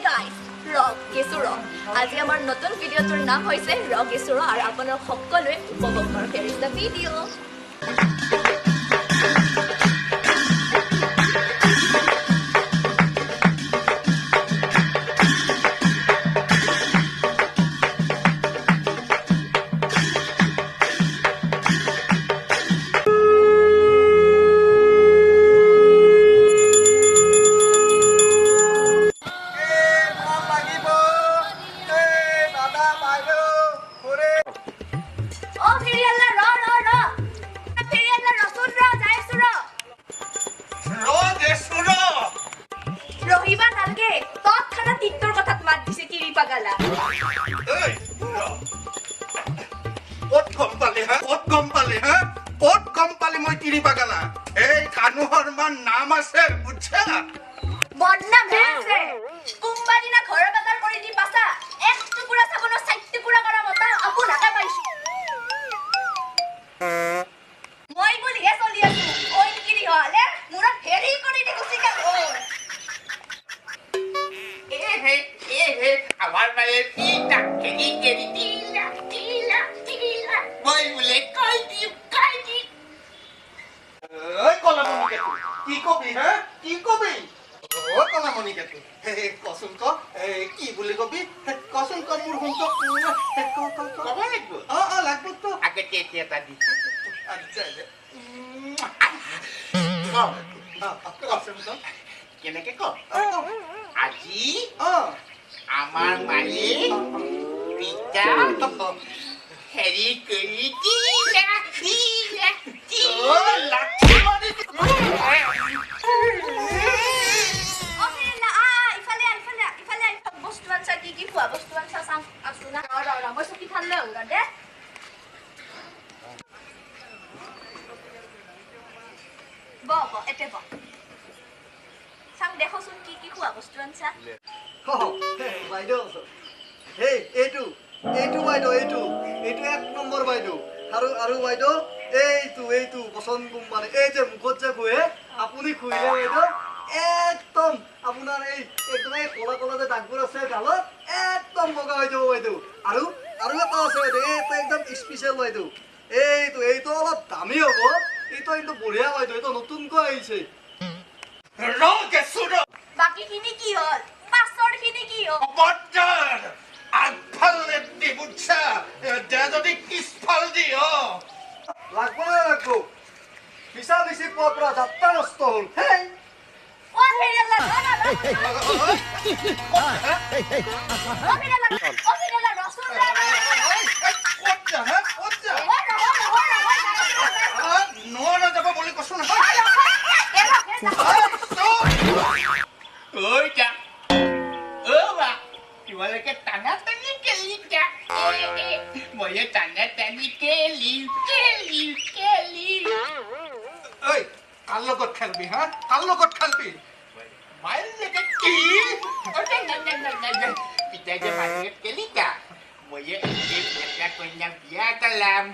Guys, ৰ কেঁচু ৰ। আজি আমাৰ নতুন ভিডিঅ'টোৰ নাম হৈছে ৰ কেঁচু ৰ আৰু আপোনালোক সকলোৱে উপভোগ কৰক। Here is the video. অ ফেৰিয়াল্লা, ৰ ৰ ৰ, ফেৰিয়াল্লা ৰচোন ৰ, যাই আছো ৰ। ৰ দেচো ৰ। ৰহিবা নালগে, তৎক্ষণাত তিত্তৰ কথাত মাত দিছে তিৰি পাগালা। এই ৰ, ক'ত গম পালি হা? ক'ত গম পালি হা? ক'ত গম পালি মই তিৰি পাগালা? এই কানু শৰ্মাৰ নাম আছে, বুজছা? বদনামহে আছে। কোনবা দিনা ঘৰৰ বজাৰ কৰি দি পাছা এক টুকুৰা চাবোনৰ চাৰি টুকুৰা কৰা মতা আপোনাকে পাইছো। মই বুলিহে চলি আছো, অইন কিৰি হলে মূৰত হেৰি কৰি দি গুচি গ'ল। এ হে, আমাৰ মানে পিতা খেলি খেলি দিলা দিলা দিলা, মই বোলে কৈ দিম কৈ দিম। ঐ কলামণি কেতু, কি কবি হা? কি কবি অ কলামণি কেতু? কচোন ক, এই কি বুলি কবি? কচোন ক, মোৰ শুনটো ক ক ক। ক'ব লাগিব? অ অ, লাগব তো। আগতে এতিয়া এটা দি। আচ্ছা, ক। কচোন ক। কেনেকে ক? আজি অ আমাৰ মায়ে পিতা হেৰি কৰি দিলা দিলা অ লাঠি মাৰি। অ ফেৰিয়াল্লা, আ আ, ইফালে আহ, ইফালে আহ, ইফালে আহ। বস্তু আনছা, কি কি খোৱা বস্তু আনছা চাওঁ আছো না। ৰ ৰ ৰ, মই চকীখন লৈ আহো ৰ দে। বহ বহ, এতে বহ। চাং দেখোচোন কি কি খোৱা বস্তু আনছা। বাইদেউ, হেই এইটো এইটো বাইদেউ, এইটো এইটো এক নম্বৰ বাইদেউ। আৰু আৰু বাইদেউ, এইটো এইটো বচন কোম্পানী, এই যে মুখত যে ঘঁহে, আপুনি ঘঁহিলে বাইদেউ একদম আপোনাৰ এই একদম এই ক'লা ক'লা যে দাগবোৰ আছে গালত একদম বগা হৈ যাব বাইদেউ। আৰু আৰু এটা আছে বাইদেউ, এইটো একদম স্পেচিয়েল বাইদেউ। এইটো এইটো অলপ দামী হ'ব, এইটো কিন্তু বঢ়িয়া বাইদেউ, এইটো নতুনকৈ আহিছে। ৰ গেছো ৰ। বাকীখিনি কি হ'ল? পাছৰ খিনি কি হ'ল? খবৰদাৰ, আগফাল নেদি বুজছা, দে যদি পিছফাল দি। অ লাগব নে লাগব? মিছা মিছি পোৱাৰ পৰা যাত্ৰা নষ্ট হ'ল হেই। অ ফেৰিয়াল্লা, ৰ ৰ ৰ। অ ফেৰিয়াল্লা, অ ফেৰিয়াল্লা, ৰচোন ৰ ৰ ৰ। ক'ত যা হা? ক'ত যা? অ ৰ ৰ ৰ ৰ। নোৱাৰা যাব বুলি কৈছো নহয়। ঐ যা, অ বা, তোমালোকে টানা টানি খেলিছা, এ ময়ো টানা টানি খেলি খেলি খেলি। ঐ, কাৰ লগত খেলবি হা? কাৰ লগত খেলবি? মাইল লগত। কি? অ নাই নাই নাই নাই নাই, পিতাই যে বাহিৰত খেলিছা, ময়ো এদিন এটা কন্যাক বিয়া কৰাম।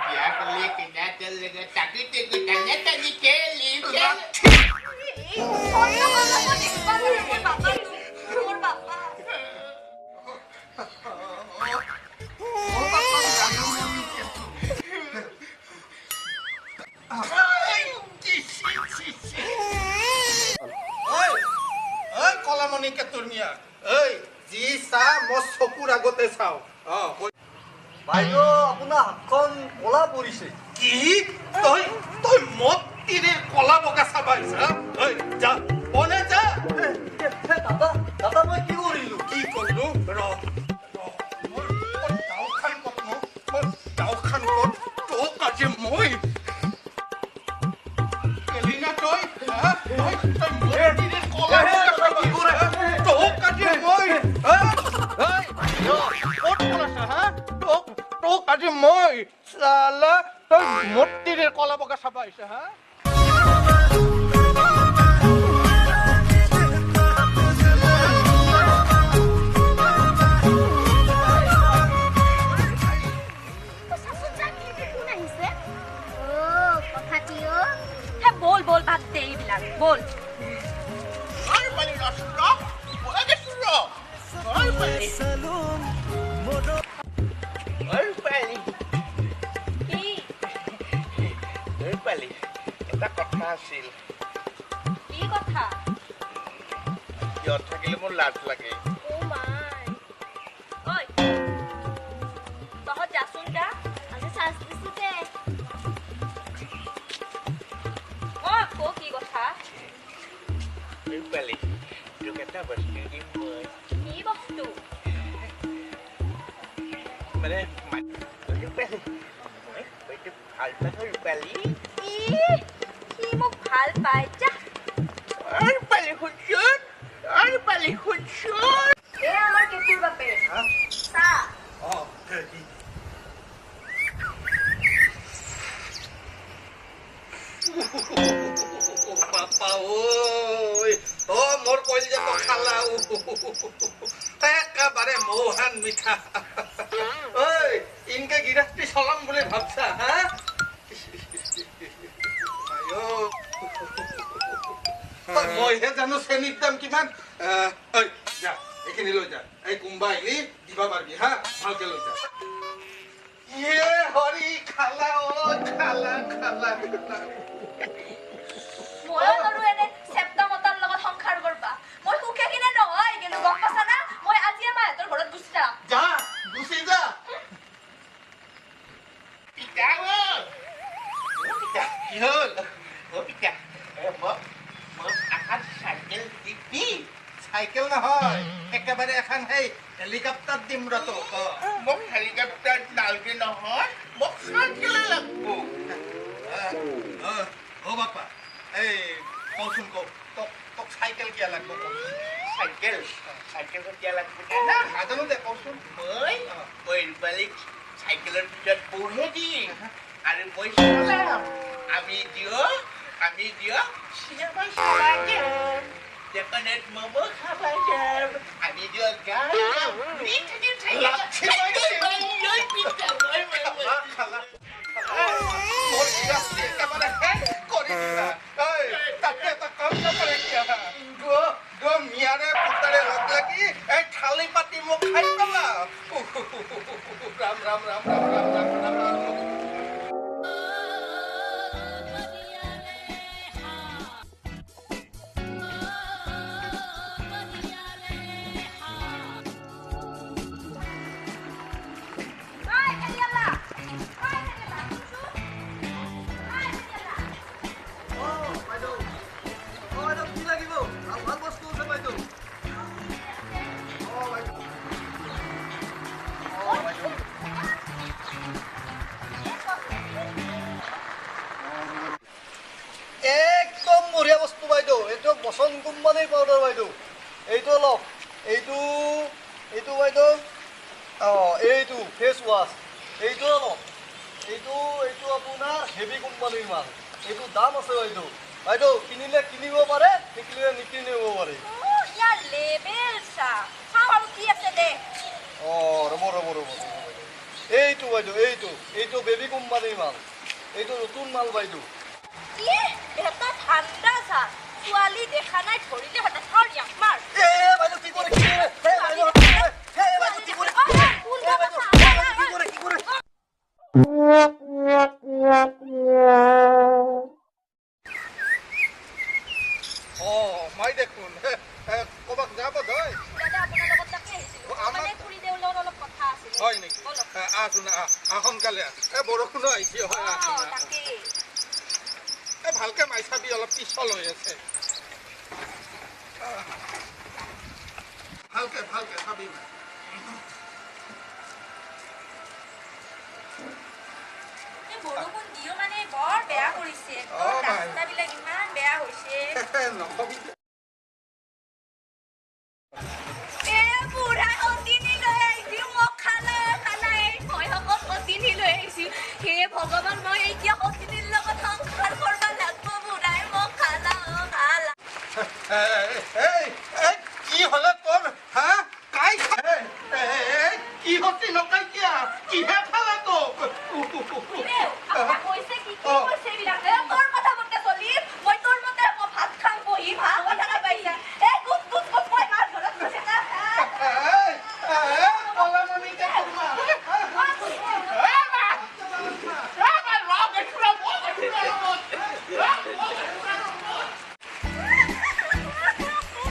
বিয়া কৰিলে কন্যাটোৰ লগত তাকো তাকো টানা টানি খেলি খেলি। মোৰ বাপা। ঐ ঐ কলামণি কেতুৰ মিয়া, ঐ যি চা মই চকুৰ আগতে চাওঁ। অ বাইদেউ, আপোনাৰ হাতখন ক'লা পৰিছে। কি? তই তই মদ তিৰিৰ কলা বগা চাবা আহিছা? ঐ যা, বনে যা। দাদা দাদা, মই কি কৰিলো? কি কৰিলো? ৰ ৰ, মোৰ দাওখান ক'তনো? মোৰ দাওখান ক'ত? তোক আজি মই গেলি না তই হা? তই তই মোৰ তিৰিৰ কলা বগা চাবা আহিছা? তোক আজি মই হা? ঐ, ক'ত পলাইছা হা? তোক তোক আজি মই চালা, তই মোৰ তিৰিৰ কলা বগা চাবা আহিছা হা? চাচোন চা, কি কোন আহিছে? অ কথাটি অ। হে বল বল, বাদ দে এইবিলাক, বল। আৰু পালি ৰচোন ৰ, মই গেছো ৰ। মোৰ লাজ লাগে। ও মাই, ঐ তহঁত যাচোন যা, আজি চাৰ্জ দিছো দে। অ আকৌ কি কথা? ৰূপালী, তোক এটা বস্তু দিম মই। কি বস্তু? মানে ৰূপালী, মই তোক ভাল পাওঁ ৰূপালী। ই সি মোক ভাল পায়, যা। ৰূপালী শুনচোন, ৰূপালী শুনচোন। এ আমাৰ কেতুৰ বাপে চা। অ বাপা ঐ, অ মোৰ কলিজাটো খালা, একেবাৰে মৌহান মিঠা। ঐ ইনকে গিৰস্তি চলাম বুলি ভাবছা হা? মইহে জানো চেনীৰ দাম কিমান। ঐ যা, এইখিনি লৈ যা, এই কোনোবা আহিলি দিবা পাৰিবি হা, ভালকে লৈ যা। ইয়ে হৰি খালা, ঐ খালা খালা খালা। ময়ো নৰো এনে চেপ্তা মতাৰ লগত সংসাৰ কৰবা। মই সুখে কিনে নহয় কিন্তু গম পাইছা না, মই আজিয়ে মাহঁতৰ ঘৰত গুচি যাম। যা, গুচি যা। পিতা অ, অ পিতা, কি হ'ল? অ পিতা, মোক মোক এখন চাইকেল দিবি? চাইকেল নহয়, একেবাৰে এখন সেই হেলিকপ্টাৰ দিম ৰ তোক। মোক হেলিকপ্টাৰ নালগে নহয়, মোক চাইকেলে লাগব। অ বাপা, এই কচোন কও, তোক তোক চাইকেল কিয় লাগব? চাইকেল চাইকেল কিয় লাগব জানা? নাজানো দে, কচোন। মই মই ৰূপালীক চাইকেলৰ ভিতৰত বহে দিম আৰু মই চলাম। আমি দিয় চিনেমা চাবা যাম, দোকানত ম'ম' খাবা যাম, আমি দিয় গান গাম, ঘূৰি থাকিম চাইকেলত। খালা মোৰ গিৰস্তি একেবাৰে শেষ কৰি দিলা। ঐ তাতে এটা কাম নকৰে কিয়? গ মিয়াৰে পুতাৰে লগ লাগি এই থালি পাতি মোক খাই পেলা। ৰাম ৰাম ৰাম ৰাম ৰাম ৰাম ৰাম ৰাম। ঐ ফেৰিয়ালা, ঐ ফেৰিয়ালা, শুনচোন। ঐ ফেৰিয়ালা। অ বাইদেউ, অ বাইদেউ কি লাগিব? ভাল ভাল বস্তু আছে বাইদেউ। অ বাইদেউ, অ বাইদেউ, একদম বঢ়িয়া বস্তু বাইদেউ। এইটো বচন কোম্পানীৰ পাউডাৰ বাইদেউ, এইটো লওক, এইটো এইটো বাইদেউ, অ এইটো ফেচ ৱাছ, এইটো লওক, এইটো এইটো আপোনাৰ হেভি কোম্পানীৰ মাল, এইটো দাম আছে বাইদেউ। বাইদেউ কিনিলে কিনিব পাৰে, নিকিনিলে নিকিনিব পাৰে। অ ইয়াৰ লেবেল চা, চাওঁ আৰু কি আছে দে। অ ৰ'ব ৰ'ব ৰ'ব ৰ'ব বাইদেউ, এইটো বাইদেউ, এইটো এইটো বেবী কোম্পানীৰ মাল, এইটো নতুন মাল বাইদেউ। কি বেটা ঠাণ্ডা চা, ছোৱালী দেখা নাই ধৰিলে হঠাৎ থৰ ইয়াক মাৰ। এ বাইদেউ কি কৰে, কি কৰে? হে বাইদেউ, হে বাইদেউ কি কৰে? ঐ, ঐ, কোন হে বাইদেউ, কথা? হে বাইদেউ কি কৰে, কি কৰে? অ মই দেখোন ক'ৰবাত যাব ধয়। দাদা আপোনাৰ লগত তাকে আহিছিলো, মানে খুৰীদেউৰ লগত অলপ কথা আছিল। হয় নেকি? ব'লক। আহচোন আহ, আহ সোনকালে আহ, এই বৰষুণো আহিছে। হয়, অ আহচোন আহ। তাকেই। এই ভালকে মাই চাবি, অলপ পিছল হৈ আছে। ভালকে ভালকে চাবি মাই। এই বৰষুণ দিও মানে বৰ বেয়া কৰিছে। অ, মাই। ৰাস্তাবিলাক ইমান বেয়া হৈছে। নকবি। এ বুঢ়া অতিনি লৈ আহিছি মোক, খালা খালা এই ভয়সকল অতিনি লৈ আহিছি। হে ভগৱান, মই এতিয়া অতিনিৰ লগত সংসাৰ কৰবা লাগব। বুঢ়াই মোক খালা, অ খালা। এই এই কি হলে তোৰ হা? কাই কি হতি নকাই কিয়া? কিহে খালা তোক? আপোনাক কৈছে কি কি কৈছে এইবিলাক? এ তোৰ কথা মতে চলিম মই, তোৰ মতে মই ভাত খাম বহিম। হা কথা নাই পাইছা। এ গুচ গুচ গুচ, মই মাৰ ঘৰত গৈছে। কলামণিকে তোমাৰ Thank you.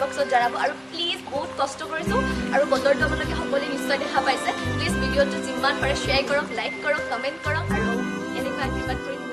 বক্সত জনাব। আৰু প্লিজ, বহুত কষ্ট কৰিছোঁ আৰু বতৰটো আপোনালোকে সকলোৱে নিশ্চয় দেখা পাইছে। প্লিজ ভিডিঅ'টো যিমান পাৰে শ্বেয়াৰ কৰক, লাইক কৰক, কমেণ্ট কৰক আৰু এনেকুৱা আশীৰ্বাদ কৰি